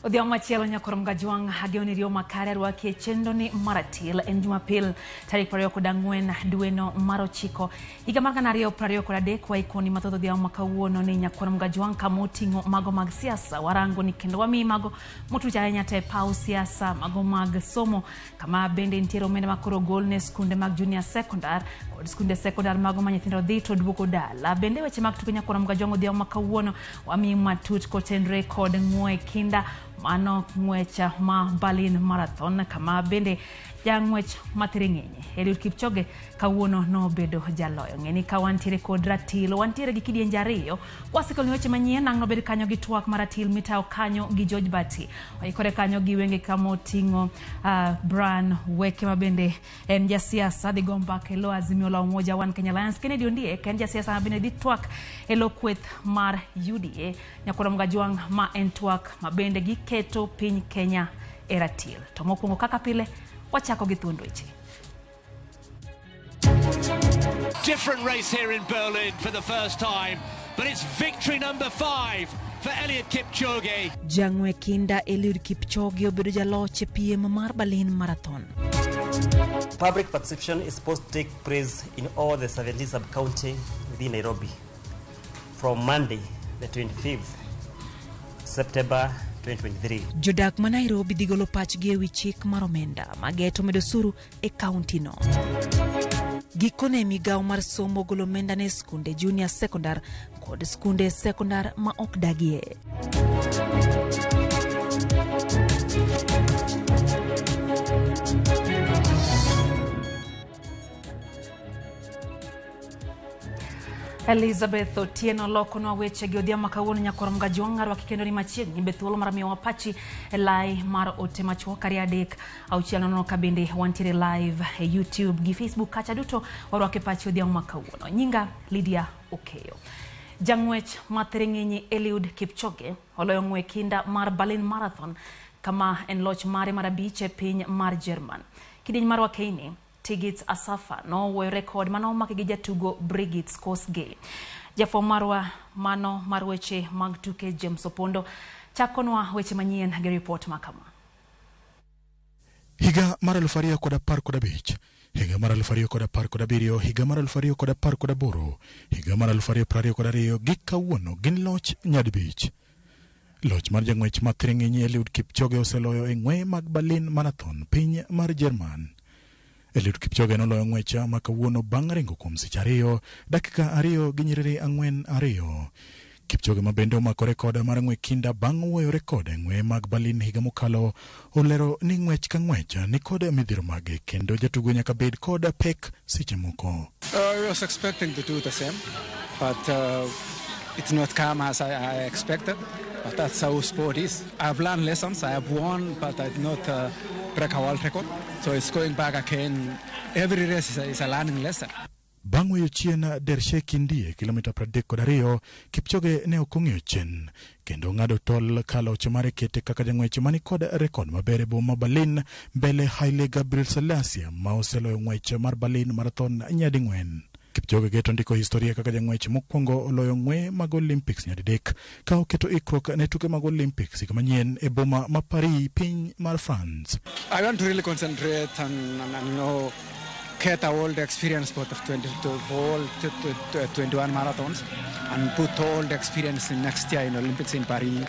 Odhiambo machielo nyakoro Mgajwang' ageno riyo makare arwaki e chenro ni maratil en Jumapil tarik 24 dweno mar ochiko higa mar 2023. Waikoni mathoth odhiambo ma kawuono ni nyakwar Mgajwang' kama oting'o mago mag siasa warango ni kendo wamiyi mago motuch ahinya te paw siasa, mago mag somo kama bende nitiere omenda ma koro ogol ne skunde mag junior secondar kod skunde sekondar mago ma nyithindo dhi to duogo dala. Bende weche mag tuke nyakwar Mgajwang' odhiambo ma kawuono wamiyi matut kotenre kod ng'we kinda mano ng'wech ma Berlin Marathon kama bende jang'wech mathiring'inyi Eliud Kipchoge kawuono nobedo jaloyo. Ng'e ni ka wantiere kod ratil, wantiere gi kidienje ariyo. Wasekeloni weche manyien, ang' nobed kanyo gi twak mar ratil mitayo kanyo gi George Bati. Oikore kanyo gi wenge kama oting'o Brian Weke ma bende en jasiasa dhi go mbaka e lo Azimio la Umoja One Kenya Alliance. Kennedy Ondiek en jasiasa ma bende dhi twak e lo kweth mar UDA. Nyakwar Mgajwang' ma en twak ma bende giketo piny Kenya e ratil. To mokwongo kaka pile, wachako gi thuond weche. Different race here in Berlin for the first time, but it's victory number 5 for Eliud Kipchoge. Jang'we kinda Eliud Kipchoge obedo jaloch e piem mar Berlin Marathon. Public participation is supposed to take place in all the 17 sub-county within Nairobi from Monday, the 25th September 2023. Jodak ma Nairobi dhi golo pachgi e wi chik mar omenda mageto medo osuru e kaunti no. Gikone migawo mar somo ogolo omenda ne skunde junior secondar kod skunde sekondar ma ok dagie. Elizabeth Otieno lokonwa weche gi odhiambo ma kawuono. Nyakwar Mgajwang' arwaki kendo ni machiegni be thuolo mar miyowa pachi e lai mar ote machuok 2 3 6 0 ka bende wantiere live e YouTube gi Facebook kacha duto warwake pachi odhiambo ma kawuono. Nyinga Lydia Okeyo. Jang'wech ma thiring'inyi Eliud Kipchoge oloyo ng'we kinda mar Berlin Marathon kama en loch mare mar 5 e piny mar Jerman. Kidieny mar wakeini Tigist Asafa nowuoyo rekod manomaki gi jatugo Brigid Kosgei. Jafwambo marwa mano mar weche mag tuke James Opondo chakonwa weche manyien gi ripot ma kama. Higa mar 2015, higa mar 2017, higa mar 2018, higa mar 2022 gi kawuono gin loch nyadibich. Loch mar jang'wech ma thiring'inyi Eliud Kipchoge oseloyo e ng'weye mag Berlin Marathon piny mar Jerman. Eliud Kipchoge noloyo ng'wech ma kawuono bang' ringo kuom seche 2 dakika 2 gi nyiriri 4 2. Kipchoge ma bende omako rekod mar ng'we kinda bang' wuoyo rekod e ng'weye mag Berlin higa mokalo olero ni ng'wech ka ng'wech ni kod midhiero mage kendo jatugo nyaka bed kod pek seche moko. I was expecting to do the same, but it's not come as I expected. But that's how sport is. I've learned lessons. I have won, but I did not break a world record. So it's going back again. Every race is a learning lesson. Bang' weyo chien Dershe Kindie kilomita 32, Kipchoge ne ok ong'iyo chien kendo ng'ado tol ka loch mare kete kaka jang'wech mani kod rekod maber e boma Berlin mbele Haile Gebrselassie ma oseloyo ng'wech mar Berlin Marathon nyading'wen. Kipchoge geto ndiko historia kaka jang'wech mokwongo oloyo ng'we mag Olympics nyadidek ka oketo ikruok ne tuke mag Olympics higa manyien e boma ma Paris, piny mar France. I want to really concentrate and get all the experience both of 20 to all to 21 marathons and put all the experience in next year in Olympics in Paris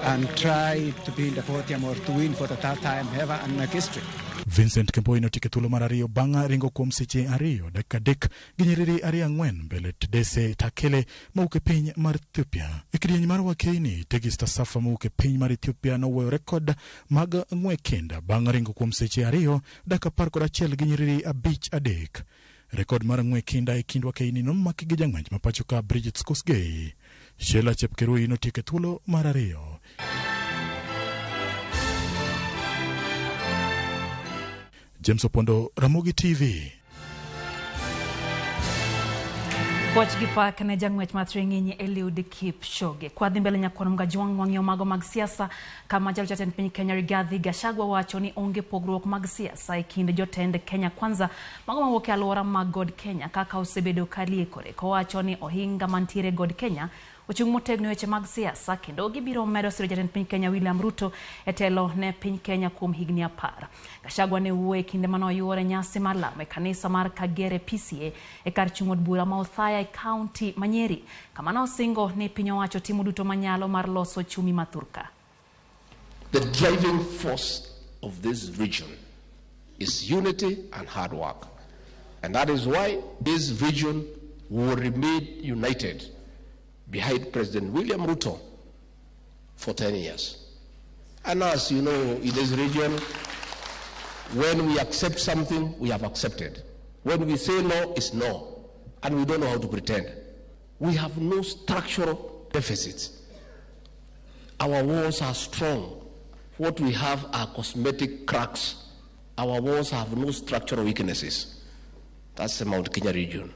and try to be in the podium or to win for the third time ever and make history. Vincent Kemboi notieko thuolo mar ariyo bang' ringo kuom seche 2 dakika 3 gi nyiriri 2 4 mbele Tadese Takele mowuok e piny mar Ethiopia. E kidieny mar wakeini, Tigist Asafa mowuok e piny mar Ethiopia nowuoyo rekod mag ng'we kinda bang' ringo kuom seche 2 dakika 11 gi nyiriri 5 3. Rekod mar ng'we kinda e kind wakeini nomaki gi jang'wech ma pacho ka Brigid Kosgei. Sheila Chepkirui notieko e thuolo mar ariyo. James Opondo, Ramogi TV. Puoch gi pak ne jang'wech mar thiring'inyi Eliud Kipchoge. Kwadhi mbele nyakwar Mgajwang' wang'iyo mago mag siasa kama jalo jatend piny Kenya Rigathi Gachagua wacho ni onge pogruok mag siasa e kind jotend Kenya Kwanza mago mawuok e alwora mag God Kenya kaka osebedo ka liekore. Kowacho ni ohinga mantiere God Kenya ochung' motegno e weche mag siasa kendo gibiro medo siro jatend piny Kenya William Ruto e telo ne piny Kenya kuom higni 10. Gachagua ne wuoyo e kinde mane oyuore nyasi mar lamo e kanisa mar Kagere PCA e kar chung' od bura ma Othaya e kaunti ma Nyeri, kama ne osingo ni piny owacho timo duto manyalo mar loso ochumi ma thurka. The driving force of this region is unity and hard work. And that is why this region will remain united behind President William Ruto for 10 years. And as you know, in this region, when we accept something, we have accepted. When we say no, it's no. And we don't know how to pretend. We have no structural deficits. Our walls are strong. What we have are cosmetic cracks. Our walls have no structural weaknesses. That's the Mount Kenya region.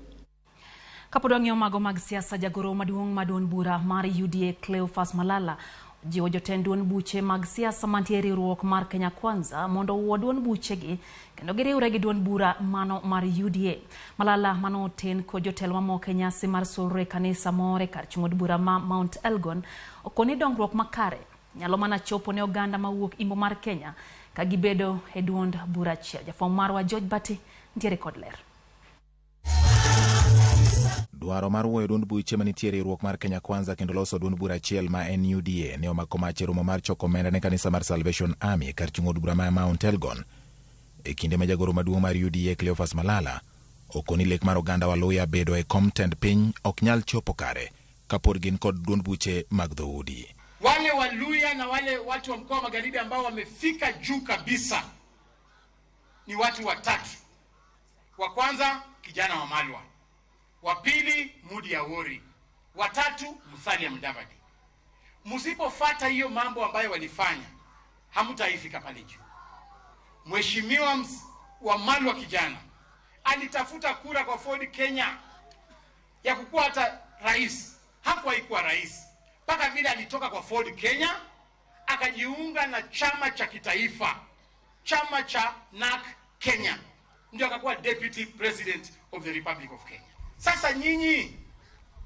Kapod wang'iyo mago mag siasa, jagoro maduong' ma duond bura mar UDA Cleophas Malala jiwo jotend duond buche mag siasa mantie e riwruok mar Kenya Kwanza mondo owuo duond buchegi kendo giriwre gi duond bura mano mar UDA. Malala mano oten kod jotelo mamoko e nyasi mar solro e kanisa moro e kar chung' od bura ma Mount Elgon okoni dongruok makare nyalo mana chopo ne oganda mawuok imbo mar Kenya ka gibedo e duond bura achiel. Jafwambo marwa George Bati nitiere kod ler. Dwaro mar wuoyo duond buche manitie e riwruok mar Kenya Kwanza kendo loso duond bura achiel ma en UDA ne omako mach e romo mar choko omenda ne kanisa mar Salvation Army kar chung' od bura ma Mount Elgon. E kinde ma jagoro maduong' mar UDA Cleophas Malala okoni lek mar oganda Waluya bedo e kom tend piny ok nyal chopo kare kapod gin kod duond buche mag dhoudi. Wale Waluya na wale watu wa mkoa wa Magharibi ambao wamefika juu kabisa ni watu watatu. Wa kwanza kijana wa Malwa, wa pili Mudi Awori, wa tatu Musalia Mudavadi. Msipofata hiyo mambo ambayo walifanya, hamtaifika pale juu. Mheshimiwa wa Malwa kijana alitafuta kura kwa Ford Kenya ya kukuwa hata rais, hakuwahi kuwa rais mpaka vile alitoka kwa Ford Kenya akajiunga na chama cha kitaifa, chama cha NARC Kenya, ndio akakuwa Deputy President of the Republic of Kenya. Sasa nyinyi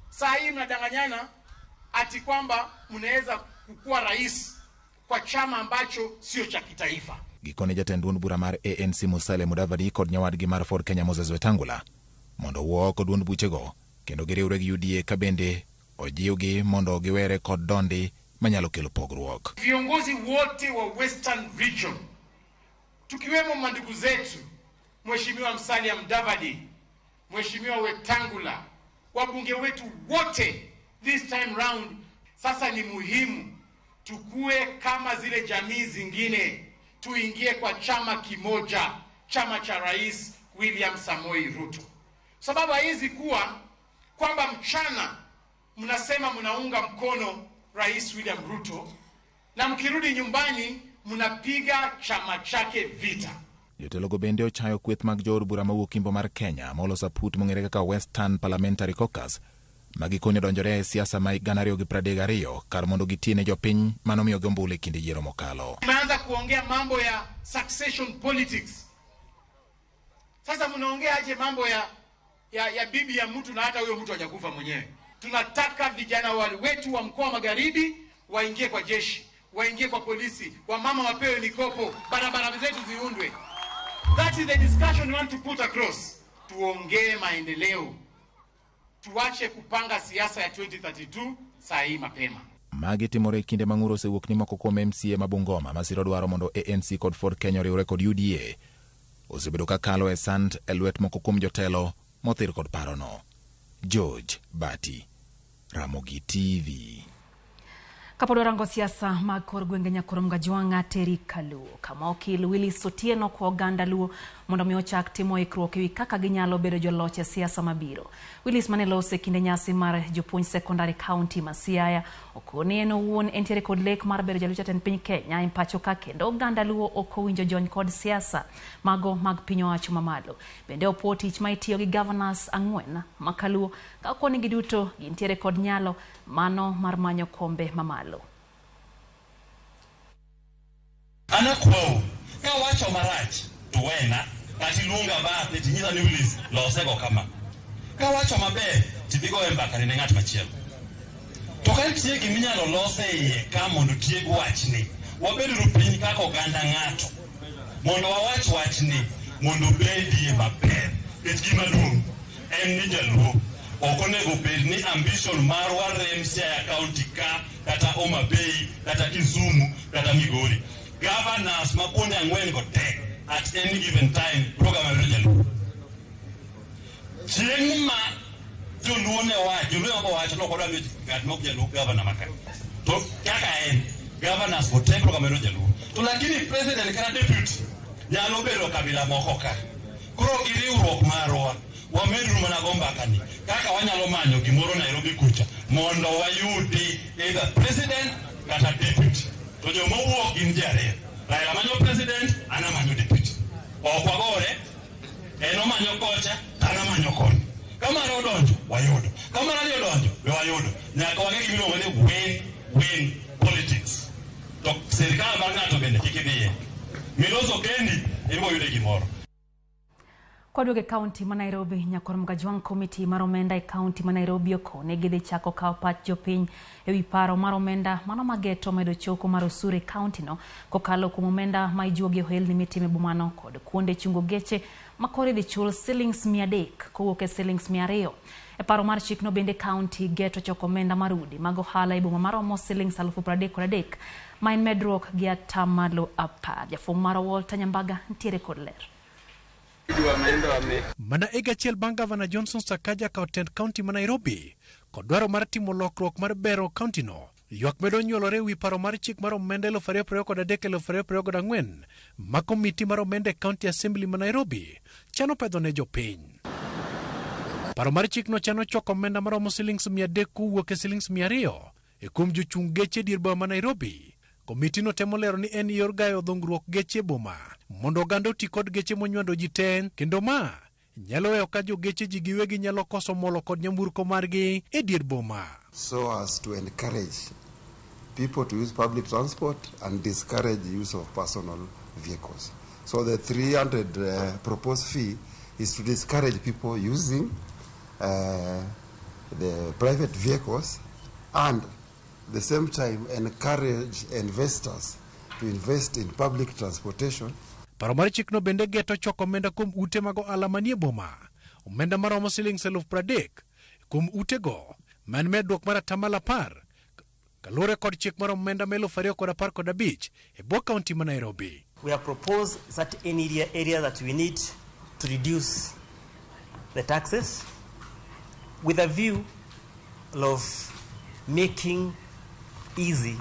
saa hii mnadanganyana ati kwamba mnaweza kukuwa rais kwa chama ambacho sio cha kitaifa. Gikone jatend duond bura mar ANC Musalia Mudavadi kod nyawadgi mar Ford Kenya Moses Wetangula mondo owuo oko duond buchego kendo giriwre gi UDA ka bende ojiwgi mondo giwere kod dondi manyalo kelo pogruok. Viongozi wote wa Western Region tukiwemo mandugu zetu Mheshimiwa Musalia Mudavadi, Mheshimiwa Wetangula, wabunge wetu wote this time round, sasa ni muhimu tukue kama zile jamii zingine, tuingie kwa chama kimoja, chama cha Rais William Samoei Ruto. Sababu haizi kuwa kwamba mchana mnasema mnaunga mkono Rais William Ruto na mkirudi nyumbani mnapiga chama chake vita. Jotelogo bende ochayo kweth mag jood bura mawuok imbo mar Kenya moloso aput mong'ere kaka Western Parliamentary Caucus ma gikone odonjore e siasa ma 2032 kar mondo giti ne jopiny manomiyogi ombulu e kinde yiero mokalo. Mmeanza kuongea mambo ya succession politics. Sasa mnaongea aje mambo ya bibi ya mtu na hata huyo mtu hajakufa mwenyewe? Tunataka vijana wale wetu wa mkoa wa Magharibi waingie kwa jeshi, waingie kwa polisi, wamama wapewe mikopo, barabara zetu ziundwe. That is the discussion we want to put across. Tuongee maendeleo. Tuache kupanga siasa ya 2032 saa hii mapema. Magi timore e kinde ma ng'ur osewuok ni moko kuom MCA ma Bungoma masiro dwaro mondo ANC kod Ford Kenya oriwre kod UDA osebedo ka kalo e sand e lwet moko kuom jotelo mothir kod parono. George Bati, Ramogi TV. Kapod warango siasa mag kor gwenge Nyakoro Mgajwang'a Terry Kaluo, kama okil Willis Otieno kwa oganda Luo mondo mi ochak timo ikruok ewi kaka ginyalo bedo joloch e siasa mabiro. Willis mane lose kinde nyasi mar jopuonj sekondari kaunti ma Siaya okoni en owuon entiere kod lek mar bedo jalup jatend piny Kenya e pacho ka kendo oganda Luo ok owinjo jony kod siasa mago mag piny owacho mamalo. Bende opuo tich ma itiyo gi governors 4 ma Kaluo ka okoni giduto gintiere kod nyalo mano mar manyo kombe mamalo. Anakwao ka wacho marach to wena kati luonga bathe tinyisa ni Willis losego kama, ka wacho maber tidhigo e mbaka ne ng'at machielo. To ka nitie giminyalo los e iye ka mondo tieg wachni, wabeduru piny kaka oganda ng'ato mondo wawach wachni mondo obedie maber. Nikech gima duong' en ni jaluo ok onego bed ni ambition marwa rem Siaya County ka kata Homa Bay kata Kisumu kata Migori. Governors ma kuonde ang'wen go te at any given time biro gama bedo jaluo. Chieng' ma joluo ne wacho, joluo ema wacho ni ok wadwa miyo ng'at ma ok jaluo governor ma ka. To kaka en, governors go te biro gama bedo jaluo. To lakini president kata deputy nyalo bedo kabila moko ka. Koro gi riwruok marwa, wameduru mana go mbaka ni kaka wanyalo manyo gimoro Nairobi kucha mondo wayudi either president kata deputy. To joma wuok gin ji ariyo. Raila manyo president, an amanyo deputy. Ok wagore, en omanyo kocha, to an amanyo koni. Ka mare odonjo, wayudo. Ka mar ariyo odonjo, be wayudo. Nyaka wang'e gimiluongo ni win-win politics. To sirikal mar ng'ato bende kik idhiye. Miloso kendi, ibiro yude gimoro. Kwaduogo e kaunti ma Nairobi, Nyakwar Mgajwang' komiti mar omenda e kaunti ma Nairobi okone gidhi chako kawo pach jopiny ewi paro mar omenda mano mageto medo choko mar osuru e kaunti no kokalo kuom omenda ma ijuogo e ohelni mitimo e bomano kod kuonde chungo geche ma koro idhi chul silings 300 kowuok e silings 200. E paro mar chikno bende kaunti geto choko omenda mar udi mag ohala e boma maromo silings 33,000 ma en medruok gi 10%. Jafwambo marwa Walter Nyambaga ntiere kod ler. Mana higa achiel bang' Gavana Johnson Sakaja kawo tend kaunti ma Nairobi kod dwaro mar timo lokruok mar bero kaunti no, ywak medo nyuolore ewi paro mar chik mar omenda 2023-2024 ma komiti mar omenda e County Assembly ma Nairobi chano pedho ne jopiny. Paro mar chikno chano choko omenda maromo silings 300 kowuok e silings 200 e kuom jochung' geche e dier boma ma Nairobi. Komiti no temo lero ni en yor gayo dhungruok geche e boma mondo oganda oti kod geche monywando ji te kendo ma nyalo weyo ka jogeche ji giwegi nyalo koso molo kod nyamburko margi e dier boma. So as to encourage people to use public transport and discourage use of personal vehicles. So the 300 proposed fee is to discourage people using the private vehicles and at the same time encourage investors to invest in public transportation. Paro mar chikno bende geto choko omenda kuom ute mag ohala manie boma. Omenda maromo silings 30,000 kuom utego, ma en medruok mar 10% kaluwore kod chik mar omenda ma 2015 e bwo kaunti ma Nairobi. We have proposed certain area that we need to reduce the taxes with a view of making easy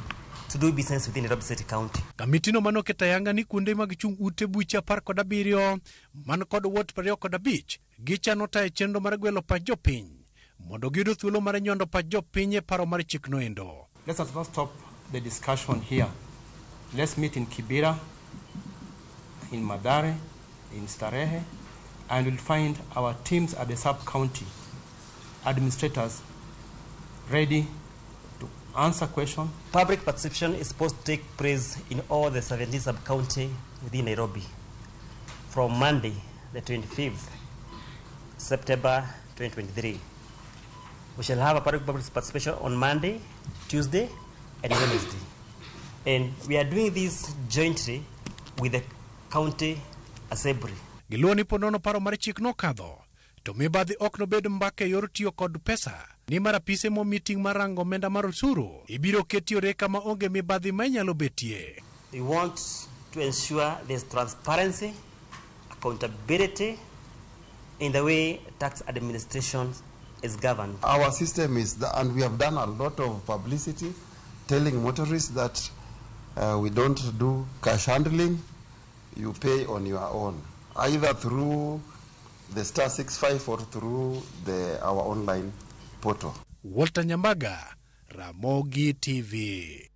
to do business within Nairobi City County. Kamitino manoketo ayanga ni kuonde mag chung' ute buche 17 man kod wot 25 gichano tayo chenro mar gwelo pach jopiny mondo giyud thuolo mar nywando pach jopiny e paro mar chikno endo. Let us not stop the discussion here. Let's meet in Kibera, in Mathare, in Starehe, and we'll find our teams at the sub-county administrators ready to answer questions. Public participation is supposed to take place in all the 17 sub-county within Nairobi from Monday, the 25th September 2023. We shall have a public participation on Monday, Tuesday, and Wednesday. And we are doing this jointly with the county assembly. Giluwo ni ponono paro mar chik nokadho to mibadhi ok nobed mbaka e yor tiyo kod pesa nimar apise momi ting' mar rango omenda mar osuru ibiro keti oreka ma onge mibadhi ma inyalo betie. We want to ensure there's transparency, accountability in the way tax administration is governed. Our system is, and we have done a lot of publicity telling motorists that we don't do cash handling, you pay on your own, either through the star 65 or through our online portal. Walter Nyambaga, Ramogi TV.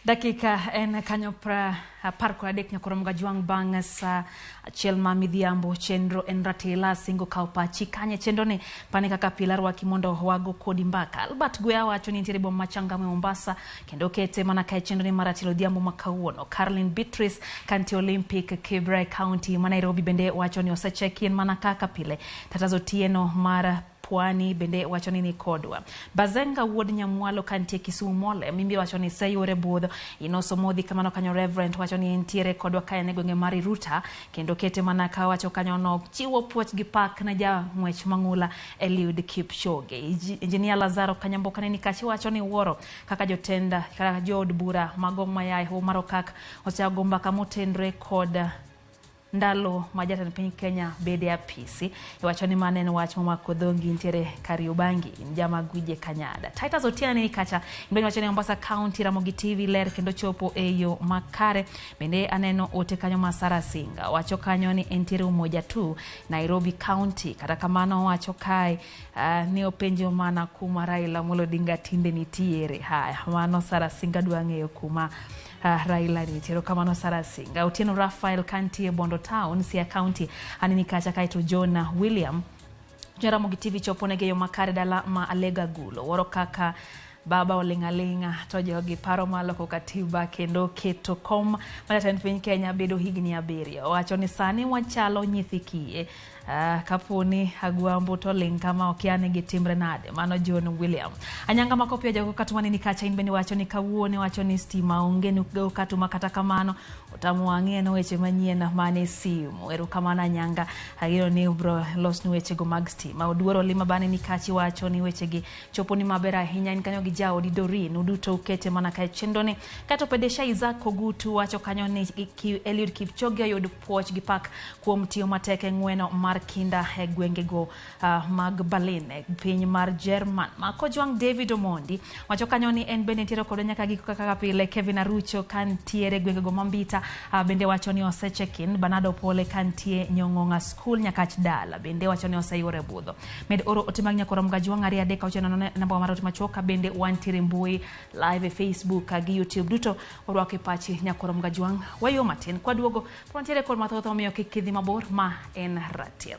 Dakika en kanyo pra 13 nyakoro Mgajwang' bang' sa achiel ma midhiambo. Chenro en ratila singo kawo pachi kanye chenro ni pane kaka pile arwaki mondo wago kodi mbaka. Albert Gwea wacho ni nitiere boma ma Changamwe Mombasa kendo kete mana kae chenro ni mar ratilo odhiambo ma kawuono. Caroline Beatrice kantie Olympic Kibra County ma Nairobi bende wacho ni osecheki en mana kaka pile. Tatazo Tieno mar Pwani bende wacho ni kodwa. Bazenga wuod Nyamwalo kantie Kisumu Mole mimbi wacho ni seyore budho inoso modhi kamano kanyo. Reverend wacho ni entiere kodwa kae ne gwenge mar Iruta kendo kete mana ka wacho kanyo no chiwo puoch gi pak ne ja ng'wech mang'ula Eliud Kipchoge. Engineer Lazaro Kanyamboka neni kachi wacho ni wuoro kaka jotenda kaka jood bura magong mayae ho marokak oseago mbaka motenre kod ndalo ma jatend piny Kenya bede apisi. Iwacho ni mane en wach momako dhogi nitiere Kariobangi Njama Gwije Kanyada. Titus Otieno ni kacha mbele wacho ni Mombasa County Ramogi TV ler kendo chopo e yo makare. Bende aneno ote kanyo ma Sara Singa wacho kanyo ni entiere Umoja tu Nairobi County. Kata kamano wacho kae ni openjo mana kuma Raila Amolo Odinga tinde nitiere. Haya, mano Sara Singa dwa ng'eyo kuma Raila nitiere. Kamano Sara Singa. Otieno Raphael kantie Bondo Town, Siaya County anini kacha kaeto John William Jaramogi TV chopo nege yo makare dala ma Alega Gulo woro kaka baba olingalinga to jogi paro maloko katiba kendo keto kom majatend piny Kenya bedo higni 7. Owacho ni sani wachalo nyithi kiye. Kaponi Agwambo to ling kama okia ni gitimre nade. Mano John William. Anyanga makopia jago katuma nini kacha in bende wacho ni kawuone wacho ni stima onge ni katuma kata kamano otamu wang'e no weche manyien mane simu. Erokamano Anyanga ageno ni ubro los ni weche go mag stima. Oduoro lima bane ni kachi wacho ni weche gi chopo ni maber ahinya in kanyo gi jaodi Dorin uduto ukete mana kae chenro ni. Kato pedesha Isaac Ogutu wacho kanyo ni Eliud Kipchoge oyud puoch gi pak kuom tiyo matek e ng'weno mar kinda e gwengego mag Berlin e piny mar Jerman. Mako Jwang David Omondi wacho kanyo ni en bende nitiere kod nyaka giko kaka pile. Kevin Arucho kantiere gwengego Mambita bende wacho ni osecheck-in. Bernardo Pole kantie Nyong'ong'a School Nyakach Dala bende wacho ni oseyuore budho. Med oro ote mag nyakoro Mgajwang' 2 3 6 4 namba mar ote machuok. Bende wantiere mbui live e Facebook gi YouTube duto orwake pachi nyakoro Mgajwang'. Wayo matin kwaduogo wantiere kod mathoth omiyo kik idhi mabor ma en ratiel.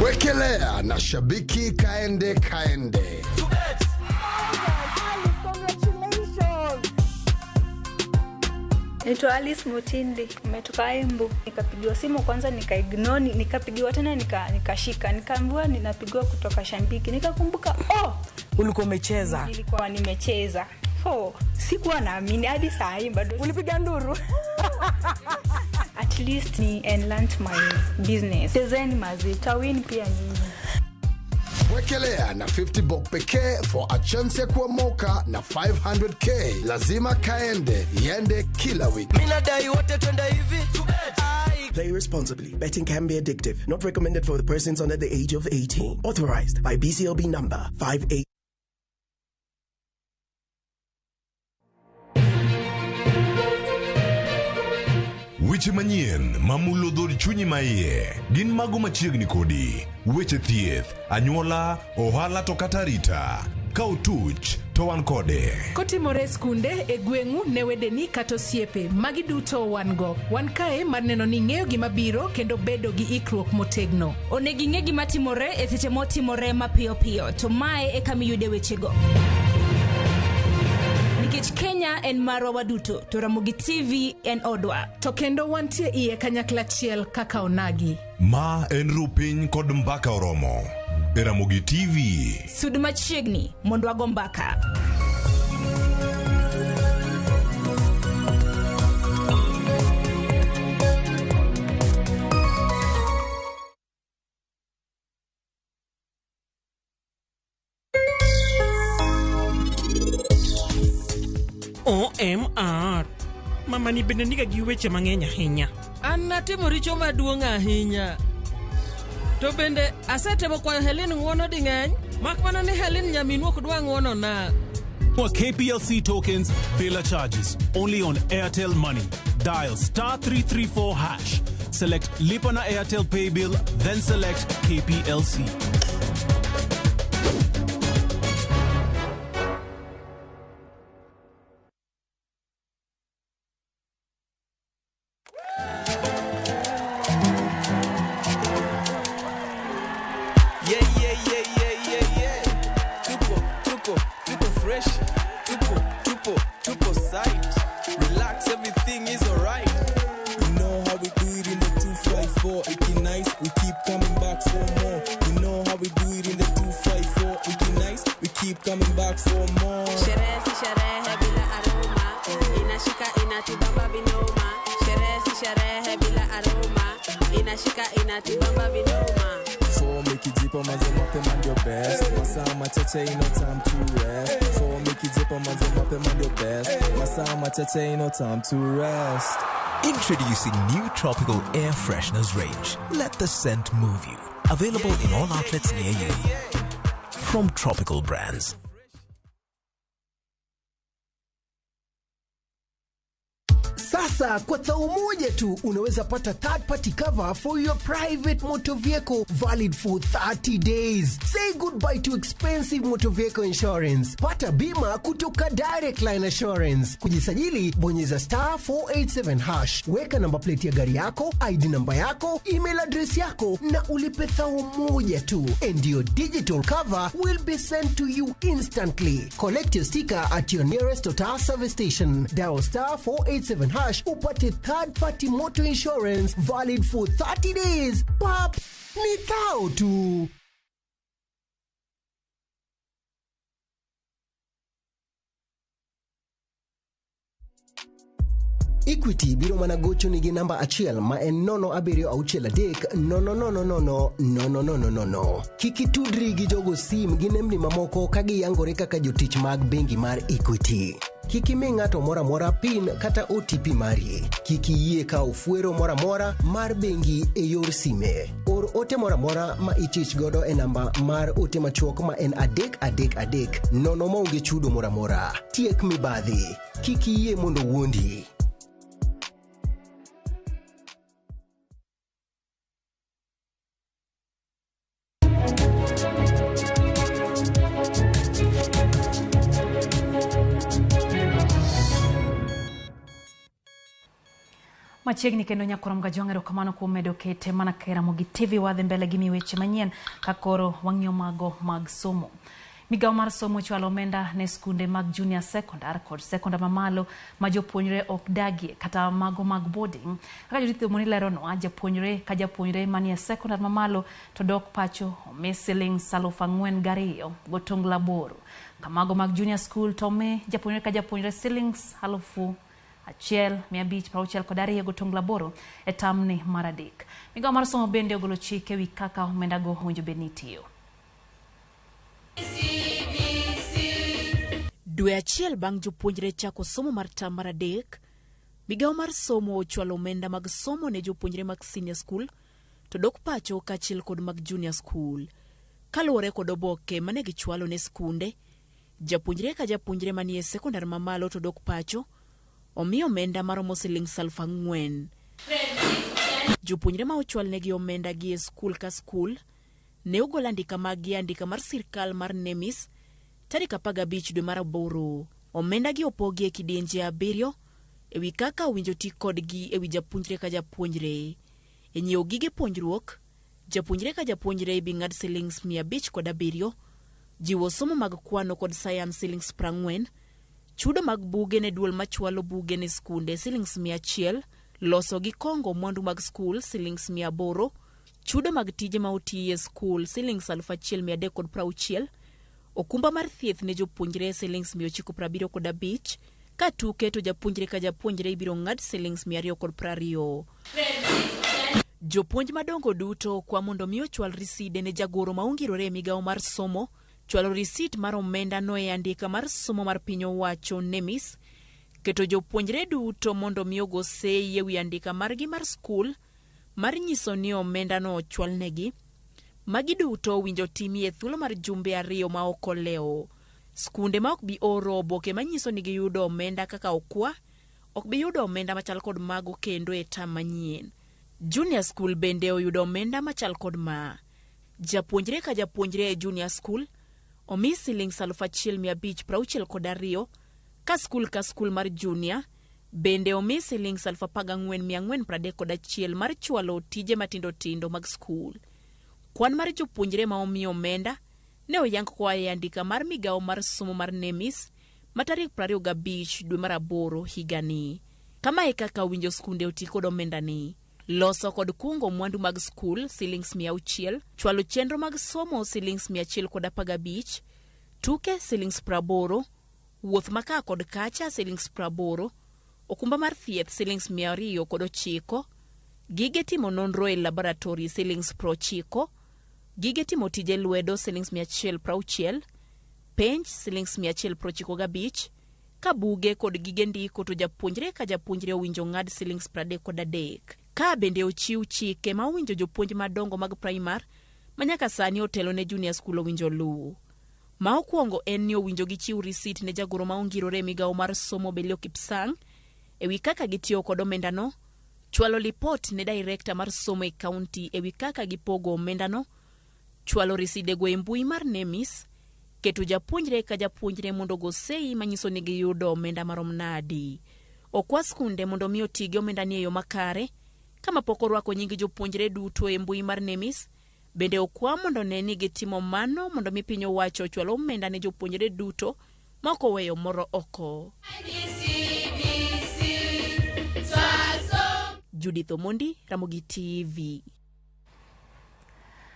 Wekelea na shabiki kaende kaende. Naitwa Alice Mutindi, nimetoka Embu. Nikapigiwa simu kwanza nikaignore, nikapigiwa tena nikashika, nikaambiwa ninapigiwa kutoka Shambiki. Nikakumbuka, oh, ulikuwa umecheza. Nilikuwa nimecheza. Oh, sikuwa naamini hadi saa hii bado. Ulipiga nduru. At least ni enhance my business. Chezeni mazi, tawin pia nyinyi. Wekelea na 50 bob pekee for a chance ya kuomoka na 500k. Lazima kaende, yende kila wiki. Mimi nadai wote twende hivi. Play responsibly. Betting can be addictive. Not recommended for the persons under the age of 18. Authorized by BCLB number 58. Weche manyien mamulo dhod chunyi maiye gin mago machiegni kodi. Weche thieth, anyuola, ohala to kata arita. Ka otuch to wan kode. Kotimore e skunde, e gweng'u, ne wedeni kata osiepe, magi duto wan go. Wan kae mar neno ni ing'eyo gima biro kendo bedo gi ikruok motegno. Onego ing'e gima timore e seche motimore mapiyo piyo, to mae e kama iyude wechego. Nikech Kenya en marwa waduto, to Ramogi TV en odwa. To kendo wantie iye kanyakla achiel kaka onagi. Ma en rupiny kod mbaka oromo. E Ramogi TV. Sud machiegni mondo wago mbaka. OMR. Mama ni bende niga gi weche mang'eny ahinya. An natimo richo maduong' ahinya. To bende asetemo kwayo Helen ng'uono ding'eny, mak mana ni Helen nyaminwa ok dwa ng'uono na. For KPLC tokens, bila charges, only on Airtel Money. Dial *334#. Select Lipa na Airtel Pay Bill, then select KPLC. Yeah, yeah, yeah. fresh. Tupo, tupo, tupo site. Relax, everything is alright. You know how we do it in the 254. Iki nice, we keep coming back for more. You know how we do it in the 254. Iki nice, we keep coming back for more. Sherehe si sherehe bila aroma, inashika inatubamba vinoma. Sherehe si sherehe bila aroma, inashika inatubamba vinoma. For mikijipa manze mapema ndio best. Masaa machache ino time to rest. For mikijipa manze mapema ndio best. Masaa machache ino time to rest. Introducing new tropical air fresheners range. Let the scent move you. Available in all outlets near you. From Tropical Brands. Sasa kwa thao moja tu unaweza pata third party cover for your private motor vehicle valid for 30 days. Say goodbye to expensive motor vehicle insurance. Pata bima kutoka Direct Line Assurance. Kujisajili, bonyeza star 487 hash. Weka namba plate ya gari yako, ID namba yako, email address yako na ulipe thao moja tu. And your digital cover will be sent to you instantly. Collect your sticker at your nearest Total service station. Dial star 487 hash upate third party motor insurance valid for 30 days. Pap, ni thao tu. Equity biro mana gocho nigi namba achiel ma en 0 7 6 0 0 0 0 0 0. Kik itudri gi jogo sim gi nembni mamoko ka giyangore kaka jotich mag bengi mar Equity. Kik imi ng'ato moro amora PIN kata OTP mari. Kik iyie kawo fuero moro amora mar bengi e yor sime. Or ote moro amora ma itich godo e namba mar ote machuok ma en 333 0 maonge chudo moro amora. Tiek mibadhi. Kik iyie mondo wuondi. Machiegni kendo nyakwar Mgajwang', erokamano kuom medo kete mana ka Ramogi TV. Wadhi mbele gi weche manyien ka koro wang'iyo mago mag somo. Migawo mar somo chwalo omenda ne skunde mag junior secondar kod sekondar mamalo ma jopuonjre ok dagie kata mago mag boarding. Kaka Judith Omoni leronwa, japuonjre ka japuonjre manie sekondar mamalo to dok pacho omi siling 4,208. Kamago mag junior school to omi japuonjre ka japuonjre silings 1,562.8 e tamni mar adek. Migawo mar somo bende ogolo chike ewi kaka omendago owinjo bed ni itiyo. Dwe achiel bang' jopuonjre chako somo mar tam mar adek, migawo mar somo ochwalo omenda mag somo ne jopuonjre mag senior school to dok pacho kaachiel kod mag junior school. Kaluwore kod oboke mane gichwalo ne skunde, japuonjre ka japuonjre manie sekondar mamalo to dok pacho omi omenda maromo siling 4,000. Jopuonjre ma ochwalnegi omenda gi e skul ka skul ne ogol andika maggi e andika mar sirkal mar NEMIS tarik 15 dwe mar aboro. Omenda gi opogi e kidienje abiriyo ewi kaka owinjo ti kodgi ewi japuonjre ka japuonjre. E nyiewo gige puonjruok, japuonjre ka japuonjre ibi ng'ad silings 507, jiwo somo mag kwano kod sayans silings 40, chudo mag buge ne duol machwalo buge ne skunde silings 100, loso gi kongo mwandu mag skul silings 800, chudo mag tije ma otiyi e skul silings 1,360, okumba mar thieth ne jopuonjre silings 975, ka tuke to japuonjre ka japuonjre ibiro ng'ad silings 220. Jopuonj madongo duto kwa mondo mi ochwal riside ne jagoro ma ongirore e migawo mar somo, chwalo risit mar omenda no e andika mar somo mar piny owacho NEMIS, keto jopuonjre duto mondo mi ogo sei ewi andika margi mar skul mar nyiso ni omenda no ochwalnegi. Magi duto owinjo timi e thuolo mar jumbe 2 ma ok olewo. Skunde ma ok bi oro oboke manyiso ni giyudo omenda kaka okwa, ok bi yudo omenda machal kod mago kendo e tam manyien. Junior school bende oyudo omenda machal kod ma. Japuonjre ka japuonjre e junior school omi silings 1,562, ka skul ka skul mar junior bende omi silings 14,431 mar chwalo tije matindo tindo mag skul. Kwan mar jopuonjre ma omi omenda Ne oyang koa e andika mar migawo mar somo mar NEMIS ma tarik 25 dwe mar aboro higani. Kama e kaka owinjo skunde oti kod omendani. Loso kod kungo mwandu mag skul silings 600, chwalo chenro mag somo silings 115, tuke silings 80, wuoth ma kaa kod kacha silings 80, okumba mar thieth silings 209, gige timo nonro e laboratory silings 90, gige timo tije lwedo silings 160, penj silings 195, ka buge kod gige ndiko to japuonjre ka japuonjre owinjo ng'ad silings 33. Ka bende ochiw chike ma owinjo jopuonj madongo mag primar ma nyaka sani otelo ne junior school owinjo luw. Ma okwongo en ni owinjo gichiw risit ne jagoro ma ongirore e migawo mar somo Belio Kipsang ewi kaka gitiyo kod omendano, chwalo lipot ne director mar somo e kaunti ewi kaka gipogo omendano, chwalo risidego e mbui mar NEMIS, keto japuonjre ka japuonjre mondo ogo sei manyiso ni giyudo omenda marom nadi. Okwa skunde mondo mi oti gi omendani e yo makare, kama pok orwako nying jopuonjre duto e mbui mar NEMIS, bende okwa mondo ne ni gitimo mano mondo mi piny owacho ochwal omenda ne jopuonjre duto ma ok oweyo moro oko. Judith Omondi, Ramogi TV.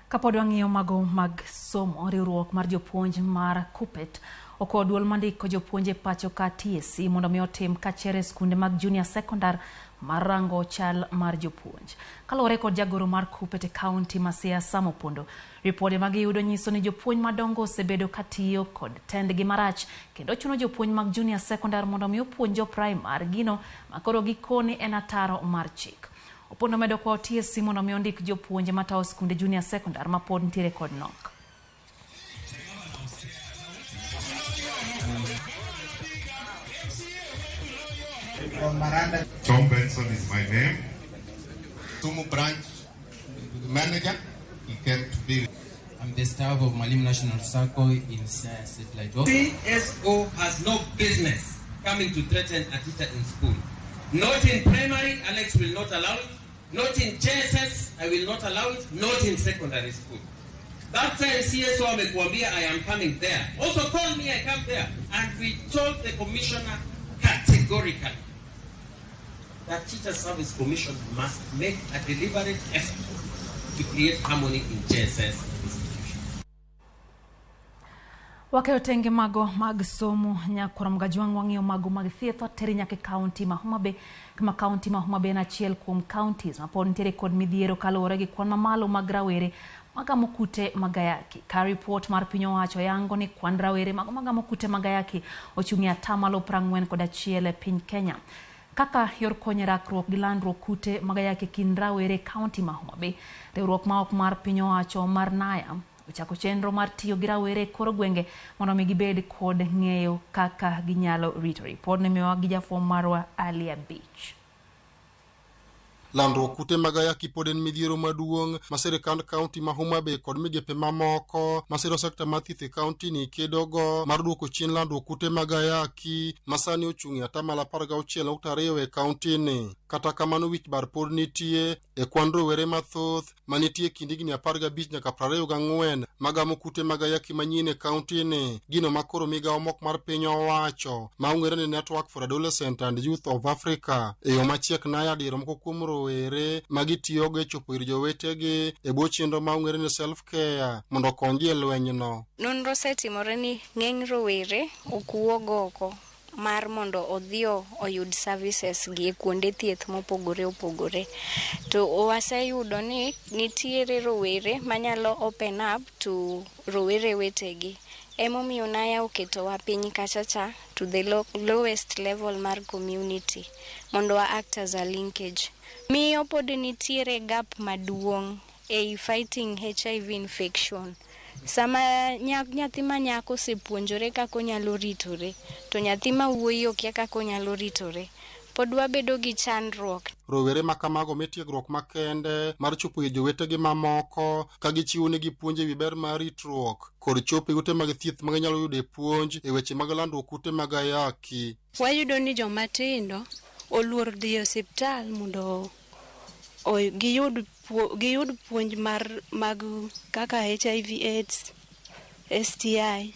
Kapod wang'iyo mago mag somo, riwruok mar jopuonj mar KUPPET okwayo duol mandiko jopuonj e pacho ka TSC mondo mi otim kachere e skunde mag junior secondar mar rango chal mar jopuonj. Kaluwore kod jagoro mar KUPPET e kaunti ma Siaya Sam Opondo, ripode ma giyudo nyiso ni jopuonj madongo osebedo katiyo kod tendgi marach kendo chuno jopuonj mag junior secondar mondo mi opuonj jo primar gino ma koro gikoni en ataro mar chik. Opondo medo kwayo TSC mondo mi ondik jopuonje matayo skunde junior secondar ma pod nitiere kod nok. Tom Benson is my name. Sumu branch manager. He came to be. I'm the staff of Malim National Sacco in Siaya Satellite Office. CSO has no business coming to threaten a teacher in school. Not in primary, Alex will not allow it. Not in JSS, I will not allow it. Not in secondary school. That time CSO amekuambia I am coming there. Also call me, I come there. And we told the commissioner categorically that Teacher Service Commission must make a deliberate effort to create harmony in JSS institution. Wakeyo tenge mago mag somo nyakwar Mgajwang' wang'iyo mago mag thieth wateri nyaka e kaunti ma Homa Bay kama kaunti ma Homa Bay en achiel kuom counties ma pod nitiere kod midhiero kaluwore gi kwan mamalo mag rawere magamo kute mag ayaki. Ka ripot mar piny owacho yango ni kwan rawere mago magamo kute mag ayaki ochung' e atamalo 41 e piny Kenya. Kaka yor konyo e rakruok gi landruok kute mag ayaki e kind rawere e kaunti ma Homa Bay, riwruok ma ok mar piny owacho mar NAYA ochako chenro mar tiyo gi rawere e kor gwenge mondo mi gibed kod ng'eyo kaka ginyalo rito. Ripod ne miyowa gi jafwambo marwa Alia Beach. Landruok kute mag ayaki pod en midhiero maduong' ma sirikand kaunti ma Homa Bay kod migepe mamoko masiro sekta mar thieth e kaunti ni kedogo mar duoko chien landruok kute mag ayaki ma sani ochung' e atamalo 16.2 e kaunti ni. Kata kamano wich bar pod nitie e kwan rowere mathoth manitie kind higni 15 nyaka 24 magamo kute mag ayaki manyien e kaunti ni, gino ma koro migawo mok mar piny owacho ma ong'ere ni Network for Adolescent and Youth of Africa e yo machiek naya diero moko kuom rowere ma gitiyogo e chopo ir jowetegi e bwo chenro ma ong'ere ni self care mondo okonygi e lwenyno. Nonro osetimore ni ng'eny rowere ok wuog oko mar mondo odhi oyud services gi e kuonde thieth mopogore opogore. To waseyudo ni nitiere rowere manyalo open up to rowere wetegi. Emomiyo Naya oketowa piny kacha cha to the lowest level mar community mondo wa act as a linkage. Miyo pod nitiere gap maduong' ei fighting HIV infection. Sama nyathi ma nyako osepuonjore kaka onyalo ritore, to nyathi ma wuoyi okia kaka onyalo ritore, pod wabedo gi chandruok. Rowere ma kamago mi tiegruok makende mar chopo ir jowetegi mamoko ka gichiwo negi puonj ewi ber mar ritruok kod chopo e ute mag thieth ma ginyalo yude puonj e weche mag landruok kute mag ayaki. Wayudo ni joma tindo oluor dhi e osiptal mondo giyud puonj mag kaka HIV AIDS. STI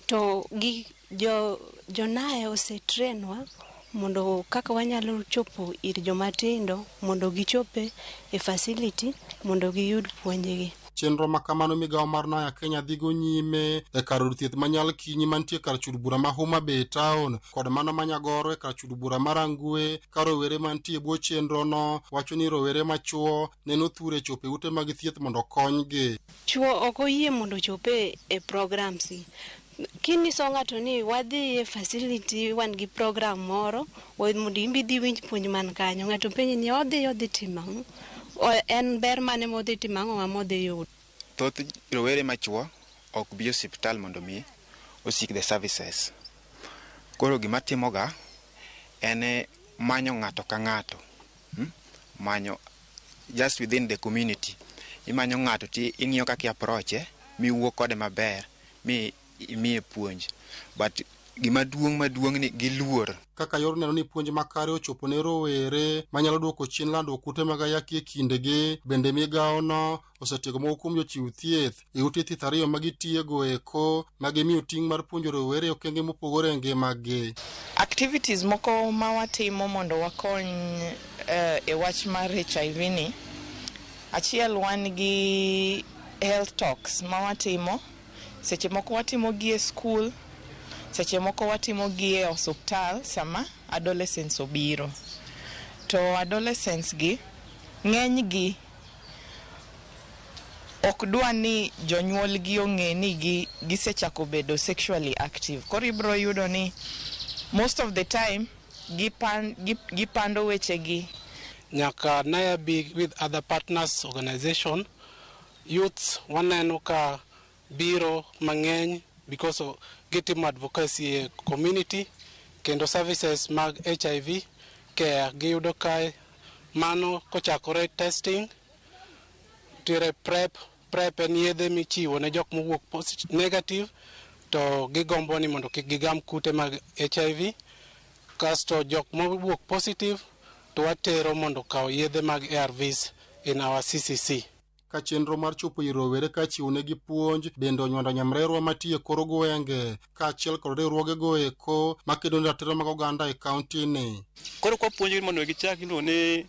to gi jo Naya osetrainwa mondo kaka wanyalo chopo ir jomatindo mondo gichope e facility mondo giyud puonjgi. Chenro ma kamano migawo mar Naya Kenya dhigo nyime e kar od thieth ma Nyalkinyi mantie kar chud bura ma Homa Bay town kod mano ma Nyagoro e kar chud bura mar Rangwe, ka rowere mantie e bwo chenrono wacho ni rowere machuo neno thure chopo e ute mag thieth mondo okonygi. Chuo ok oyie mondo ochope e programs gi. Kinyiso ng'ato ni wadhi e facility, wan gi program moro mondo in be idhi iwinj puonj man kanyo, ng'ato penji ni odhi timo ang'o? En ber mane modhi timo, ang'o modhi yudo? Thoth rowere machuo ok bi osiptal mondo mi oseek the services. Koro gima timoga en manyo ng'ato ka ng'ato, Manyo just within the community. Imanyo ng'ato ti ing'iyo kaka i approach miwuo kode maber mi imiye puonj. But gima duong' maduong' ni giluor. Kaka yor neno ni puonj makare ochopo ne rowere manyalo duoko chien landruok kute mag ayaki e kindegi, bende migawono osetiego moko kuom jochiw thieth e ute thieth ariyo ma gitiego eko ma gimiyo ting' mar puonjo rowere e okenge mopogore e ngimagi. Activities moko ma watimo mondo wakony e wach mar HIV ni, achiel, wan gi health talks ma watimo. Seche moko watimo gi e school, seche moko watimo gi e osuptal sama adolescents obiro. To adolescents gi, ng'eny gi ok dwa ni jonyuol gi ong'e ni gi gisechako bedo sexually active. Koro ibiro yudo ni most of the time gipando weche gi. Nyaka Naya bi with other partners organization, youths waneno ka biro mang'eny because of gitimo advocacy e community, kendo services mag HIV care giyudo kae, mano kochakore testing, nitiere PrEP. PrEP en yedhe michiwo ne jok mowuok negative to gigombo ni mondo kik gigam kute mag HIV, kasto jok mowuok positive to watero mondo okaw yedhe mag ARVs in our CCC. Ka chenro mar chopo ir rowere ka chiwonegi puonj bende onywando nyamrerwa matiyo e kor gwenge kaachiel kod riwruogego eko makedo ne ratiro mag oganda e kaunti ni. Koro kwapuonjogi mondo gichak iluongo ni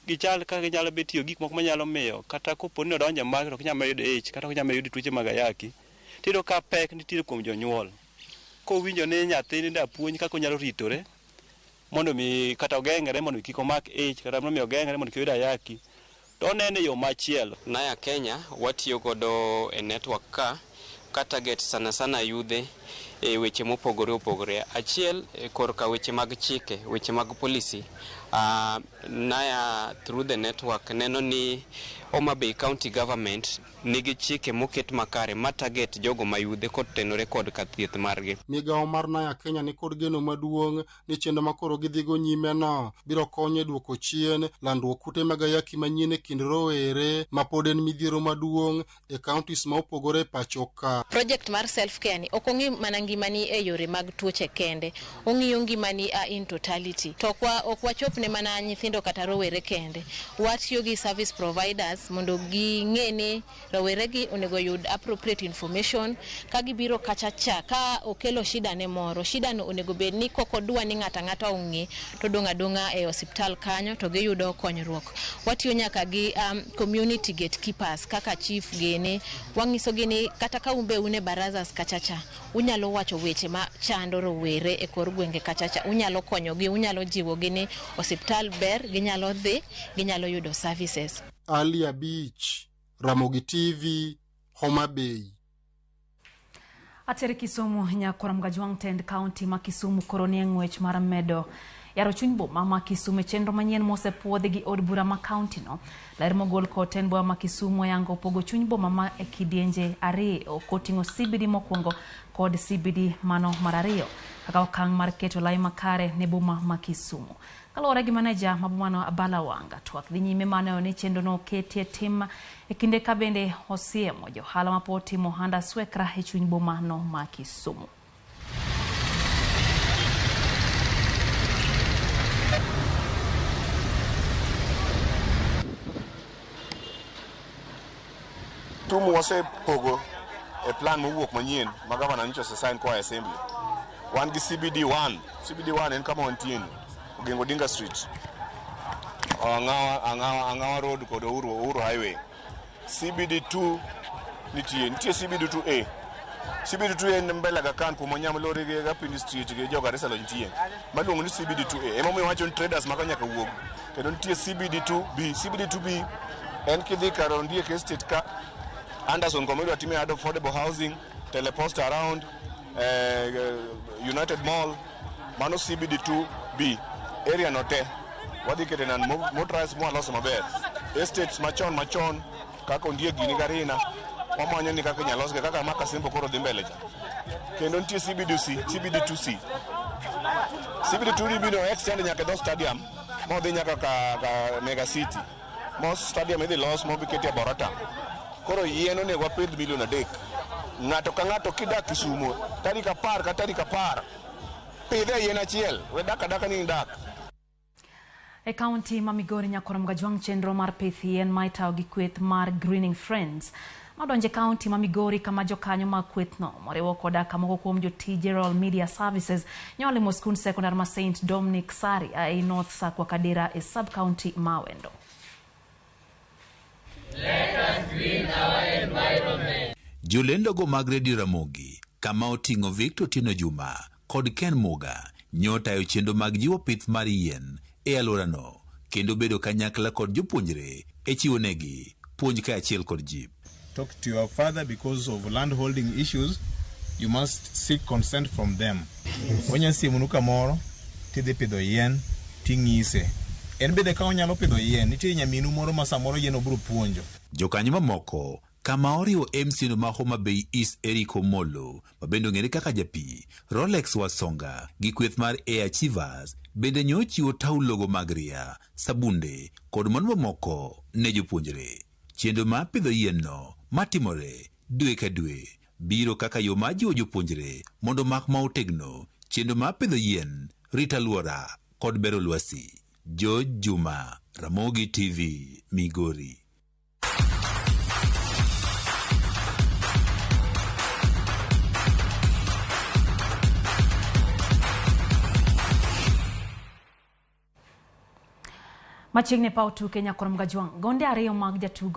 gichal kaka ginyalo bet tiyo gik moko manyalo miyo kata kopo ni odonjo e market ok nyal yudo ich kata ok nyal yudo tuoche mag ayaki. Tiyudo ka pek nitiere kuom jonyuol. Kowinjo ni nyathini da puonj kaka onyalo ritore mondo mi kata ogeng're mondo kik omak ich kata mondo mi ogeng're mondo kik oyud ayaki, to onene e yo machielo. Naya Kenya watiyo godo e network ka target sana sana yudhe e weche mopogore opogore. Achiel, korka weche mag chike, weche mag policy. Naya through the network neno ni Homa Bay County Government nigi chike moket makare ma target jogo ma yudhe kotenore kod ka thieth margi. Migawo mar Naya Kenya nikod geno maduong' ni chenro makoro gidhigo nyime no biro konyo e duoko chien landruok kute mag ayaki manyien e kind rowere ma pod en midhiero maduong' e counties ma opogore e pacho ka. Project mar self care ni ok ong'i mana ngimani e yore mag tuoche kende, ong'iyo ngimani in totality. To ok wachop ne mana nyithindo kata rowere kende, watiyo gi service providers mondo ging'e ni rowere gi onego yud appropriate information ka gibiro kacha cha ka okelo shida ne moro. Shida no onego bed ni kok odwa ni ng'ato ang'ata ong'e, to dong' adong'a e osiptal kanyo to giyudo konyruok. Watiyo nyaka gi community gatekeepers kaka chief gini, wang'iso gi ni kata ka un be un e barazas kacha cha, unyalo wacho weche ma chando rowere e kor gwenge kacha cha, unyalo konyogi, unyalo jiwogi ni osiptal ber, ginyalo dhi, ginyalo yudo services. Ali Abich, Ramogi TV, Homa Bay. Atere Kisumu. Nyakwar Mgajwang' tend kaunti ma Kisumu koro ni e ng'wech mar medo yaro chuny boma ma Kisumu e chenro manyien mosepuodhi gi od bura ma kaunti no. Ler mogol kod tend boma ma Kisumu oyango pogo chuny boma ma e kidienje ariyo koting'o CBD mokwongo kod CBD mano mar ariyo kaka okang' mar keto lai makare ne boma ma Kisumu. Kaluwore gi maneja ma bomano Abala Wanga, twak dhi nyime maneno ni chenro no oketie tim e kinde ka bende osiemo johala mapod timo ohand aswekra e chuny boma no ma Kisumu. Kisumu wasepogo e plan mowuok manyien ma gavana nyocha osesign koa e assembly. Wan gi CBD 1. CBD 1 en kama wantie ni, Oginga Odinga Street. Ang'awa, Ang'awa, Ang'awa Road kod Uhuru, Uhuru Highway. CBD 2 nitie, nitie CBD 2A. CBD 2A en mbele Aga Khan kuma Onyam Lori gi Gapindi Street gi jo Garissa Lodge nitie. Maluongo ni CBD 2A. Emomiyo wacho ni traders maka nyaka wuog. Kendo nitie CBD 2B. CBD 2B en kidhi kar Ondiek Estate ka Anderson kama idwa time affordable housing, Telepost around, United Mall, mano CBD 2B. Area no te wadhi kete nan motorized mwaloso maber. Estates machon machon kaka Ondiek gini Garina wamanyo ni kaka inyalo losgi kaka ma Kasembo koro dhi mbele cha. Kendo nitie CBDC, CBD 2C. CBD 2D biro extend nyaka e dho stadium modhi nyaka ka Mega City. Mo stadium idhi los mobi ketie Arboretum. Koro yien onego wapidh milion 3. Ng'ato ka ng'ato kidak Kisumo tarik 10 ka tarik 10 pidhe yien achiel, we dak adaka ni dak. E kaunti ma Migori Nyakoro Mgajwang' chenro mar pith yien ma itayo gi kweth mar Greening Friends nodonjo e kaunti ma Migori kama jokanyo mag kwethno moriwo koda ka moko kuom jotije Royal Media Services nyolimo skund sekondar ma St Dominic Sari ei North Sakwa Kadera e sub county ma Awendo. Let us green our environment. Jolendogo mag Radio Ramogi kama oting'o Victor Otieno Juma kod Ken Muga nyotayo chenro mag jiwo pith mar yien e alworano kendo bedo kanyakla kod jopuonjre e chiwo negi puonj kaachiel kod jip. Talk to your father because of land holding issues, you must seek consent from them. Onya siemonu kamoro tidhi pidho yien ting'ise. En bende ka onyalo pidho yien, nitie nyaminu moro ma samoro yien obiro puonjo. Jokanyo mamoko kama oriwo MC no ma Homa Bay East Eric Omolo ma bende ong'ere kaka Japi, Rolex Wasonga gi kweth mar Air Achievers bende nyo ochiwo taulogo mag ria, sabunde kod mwandu mamoko ne jopuonjre. Chenro mar pidho yien no matimore dwe ka dwe biro kaka yo mar jiwo jopuonjre mondo omak ma otegno chenro mar pidho yien, rito alwora kod bero lwasi. George Juma, Ramogi TV, Migori. Machiegni e paw tuke Nyakoro Mgajwang' gonde ariyo mag jatugo